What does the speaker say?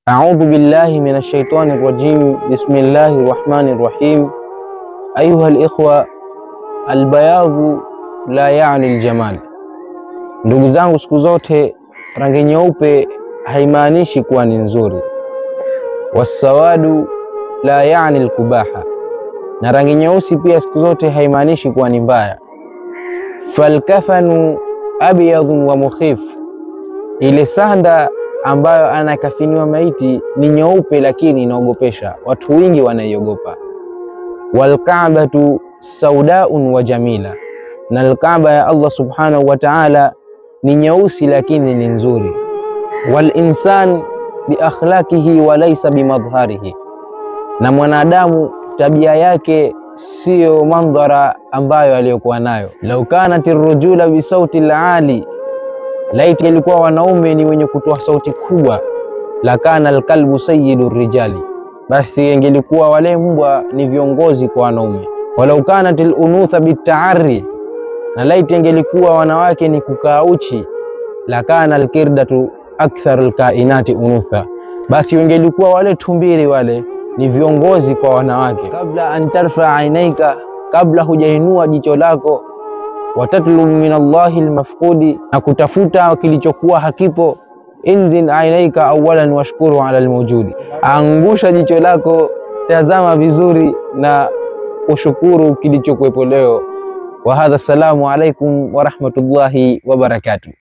A'udhu billahi minash shaitani rajim. Bismillahir rahmanir rahim. Ayuha al-ikhwa, albayadhu la yaani aljamal. Ndugu zangu, siku zote rangi nyeupe haimaanishi kuwa ni nzuri. Wasawadu la yaani alkubaha, na rangi nyeusi pia siku zote haimaanishi kuwa ni mbaya. Falkafanu abyadun wa mukhif, ile sanda ambayo anakafiniwa maiti ni nyeupe lakini inaogopesha, watu wengi wanaiogopa. Walkaabatu saudaun wa jamila, na alkaaba ya Allah subhanahu wa ta'ala ni nyeusi lakini ni nzuri. Walinsan biakhlaqihi wa laysa bimadhharihi, na mwanadamu tabia yake siyo mandhara ambayo aliyokuwa nayo. Lau kanat arrujula bisauti alali, laiti ilikuwa wanaume ni wenye kutoa sauti kubwa, lakana alkalbu sayyidu rijali, basi ingelikuwa wale mbwa ni viongozi kwa wanaume. Walau kanat alunutha bitaarri, na laiti ingelikuwa wanawake ni kukaa uchi, lakana alkirdatu aktharu alkainati unutha, basi ingelikuwa wale tumbiri wale ni viongozi kwa wanawake. Kabla an tarfa ainaika, kabla hujainua jicho lako, watatlub min Allahi almafqudi, na kutafuta kilichokuwa hakipo. Inzil ainaika awalan washkuru ala almawjudi, angusha jicho lako, tazama vizuri na ushukuru kilichokuwepo leo. Wa hadha, assalamu alaikum wa rahmatullahi wa barakatuh.